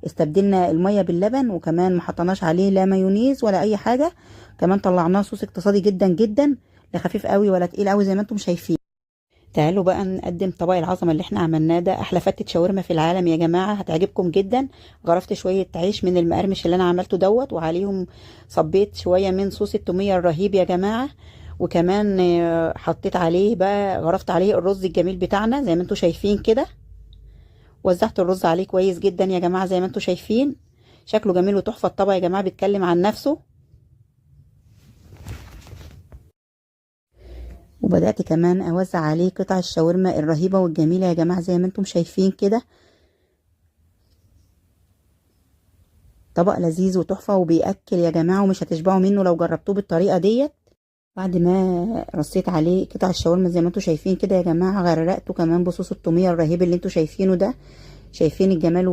استبدلنا المية باللبن، وكمان ما حطيناش عليه لا مايونيز ولا اي حاجة. كمان طلعناه صوص اقتصادي جدا جدا، لا خفيف قوي ولا تقيل قوي زي ما انتم شايفين. تعالوا بقى نقدم طبق العظمة اللي احنا عملناه ده، احلى فتة شاورما في العالم يا جماعة، هتعجبكم جدا. غرفت شوية عيش من المقرمش اللي انا عملته دوت، وعليهم صبيت شوية من صوص التوميه الرهيب يا جماعة، وكمان حطيت عليه بقى، غرفت عليه الرز الجميل بتاعنا زي ما انتم شايفين كده. وزعت الرز عليه كويس جدا يا جماعة زي ما انتم شايفين، شكله جميل وتحفه. الطبق يا جماعة بيتكلم عن نفسه. وبدأت كمان أوزع عليه قطع الشاورما الرهيبة والجميلة يا جماعة زي ما انتم شايفين كده. طبق لذيذ وتحفة وبيأكل يا جماعة، ومش هتشبعوا منه لو جربتوه بالطريقة ديت. بعد ما رصيت عليه قطع الشاورما زي ما انتم شايفين كده يا جماعة، غرقته كمان بصوص التومية الرهيب اللي انتم شايفينه ده. شايفين الجمال